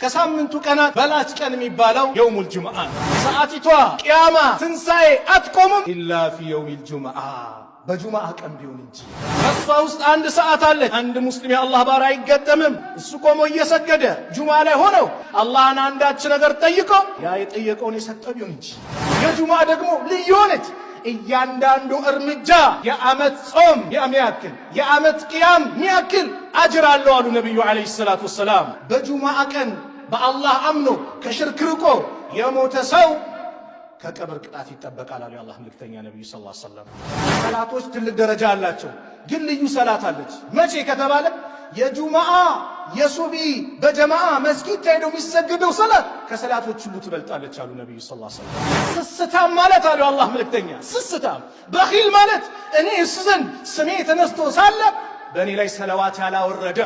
ከሳምንቱ ቀናት በላጭ ቀን የሚባለው يوم الجمعة ነው። ሰዓቲቷ ቅያማ ትንሣኤ አትቆምም إلا في يوم الجمعة በጁምዓ ቀን ቢሆን እንጂ። በእሷ ውስጥ አንድ ሰዓት አለች። አንድ ሙስሊም የአላህ ባሪያ አይገጠምም። እሱ ቆሞ እየሰገደ ጁምዓ ላይ ሆነው አላህን አንዳች ነገር ጠይቆ ያ የጠየቀውን የሰጠ ቢሆን እንጂ። የጁምዓ ደግሞ ልዩ ሆነች። እያንዳንዱ እርምጃ የዓመት ጾም የሚያክል፣ የዓመት ቅያም የሚያክል አጅር አለው አሉ ነቢዩ عليه الصلاة والسلام። በጁምዓ ቀን በአላህ አምኖ ከሽርክ ርቆ የሞተ ሰው ከቀብር ቅጣት ይጠበቃል አሉ የአላህ መልእክተኛ ነቢዩ صلى الله عليه وسلم። ሰላቶች ትልቅ ደረጃ አላቸው፣ ግን ልዩ ሰላት አለች። መቼ ከተባለ የጁምዓ የሱቢ በጀማዓ መስጊድ ተሄዶ የሚሰግደው ሰላት ከሰላቶች ሁሉ ትበልጣለች አሉ ነቢዩ صلى الله عليه وسلم። ስስታም ማለት አሉ የአላህ መልእክተኛ፣ ስስታም بخيل ማለት እኔ እሱ ዘንድ ስሜ ተነስቶ ሳለ በእኔ ላይ ሰለዋት ያላወረደ፣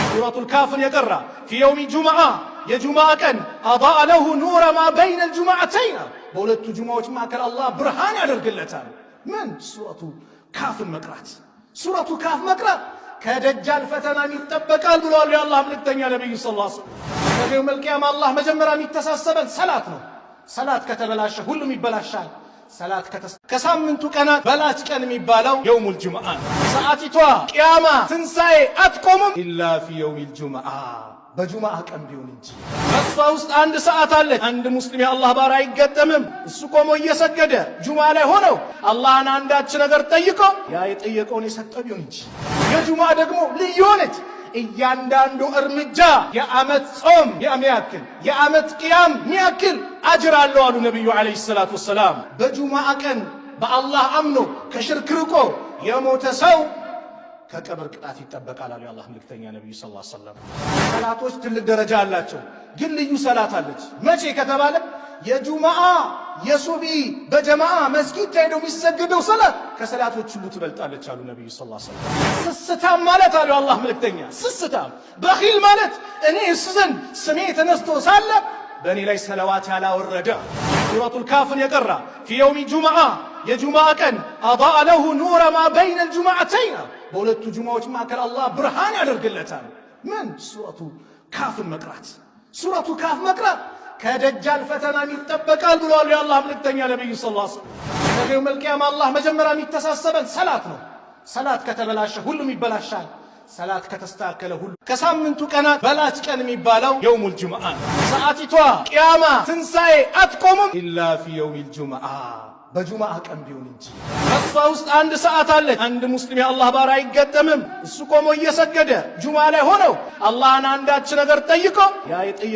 ሱረቱል ካፍን የቀራ في يوم الجمعة የጁምዓ ቀን أضاء له نور ما بين الجمعتين በሁለቱ ጁምዓዎች መካከል አላህ ብርሃን ያደርግለታል። ምን ሱረቱ ካፍን መቅራት፣ ሱረቱ ካፍ መቅራት ከደጃል ፈተናም ይጠበቃል ብለዋል የአላህ መልእክተኛ ነቢዩ صلى الله عليه وسلم። ከ يوم القيامة አላህ መጀመሪያ የሚተሳሰበን ሰላት ነው። ሰላት ከተበላሸ ሁሉም ይበላሻል። ሰላት ከሳምንቱ ቀናት በላጭ ቀን የሚባለው يوم الجمعة ነው። ሰዓቲቷ ቅያማ ትንሣኤ አትቆምም إلا في يوم الجمعة በጁምዓ ቀን ቢሆን እንጂ። በእሷ ውስጥ አንድ ሰዓት አለች። አንድ ሙስሊም የአላህ ባሪያ አይገጠምም። እሱ ቆሞ እየሰገደ ጁምዓ ላይ ሆነው አላህን አንዳች ነገር ጠይቆ ያ የጠየቀውን የሰጠ ቢሆን እንጂ። የጁምዓ ደግሞ ልዩ ሆነች። እያንዳንዱ እርምጃ የዓመት ጾም የሚያክል፣ የዓመት ቅያም የሚያክል አጅር አለው አሉ ነቢዩ عليه الصلاة والسلام። በጁምዓ ቀን በአላህ አምኖ ከሽርክ ርቆ የሞተ ሰው ከቀብር ቅጣት ይጠበቃል አሉ የአላህ መልእክተኛ ነቢዩ صلى الله عليه وسلم። ሰላቶች ትልቅ ደረጃ አላቸው፣ ግን ልዩ ሰላት አለች። መቼ ከተባለ የጁምዓ የሱቢ በጀማዓ መስጊድ ተሄዶ የሚሰግደው ሰላት ከሰላቶች ሁሉ ትበልጣለች አሉ ነቢዩ صلى الله عليه وسلم። ስስታም ማለት አሉ የአላህ መልእክተኛ፣ ስስታም بخيل ማለት እኔ እሱ ዘንድ ስሜ ተነስቶ ሳለ በእኔ ላይ ሰለዋት ያላወረደ፣ ሱረቱል ካፍን የቀራ في يوم الجمعة የጁምዓ ቀን أضاء له نور ما بين الجمعتين በሁለቱ ጁምዓዎች መካከል አላህ ብርሃን ያደርግለታል። ምን ሱረቱ ካፍን መቅራት፣ ሱረቱ ካፍ መቅራት ከደጃል ፈተናም ይጠበቃል ብለዋል የአላህ መልእክተኛ ነቢዩ صلى الله عليه وسلم። ከ يوم القيامة አላህ መጀመሪያ የሚተሳሰበን ሰላት ነው። ሰላት ከተበላሸ ሁሉም ይበላሻል። ሰላት ከተስተካከለ ሁሉ ከሳምንቱ ቀናት በላጭ ቀን የሚባለው يوم الجمعة ነው። ሰዓቲቷ ቅያማ ትንሣኤ አትቆምም إلا في يوم الجمعة በጁምዓ ቀን ቢሆን እንጂ። በእሷ ውስጥ አንድ ሰዓት አለች። አንድ ሙስሊም የአላህ ባሪያ አይገጠምም። እሱ ቆሞ እየሰገደ ጁምዓ ላይ ሆነው አላህን አንዳች ነገር ጠይቆ ያ የጠየቀ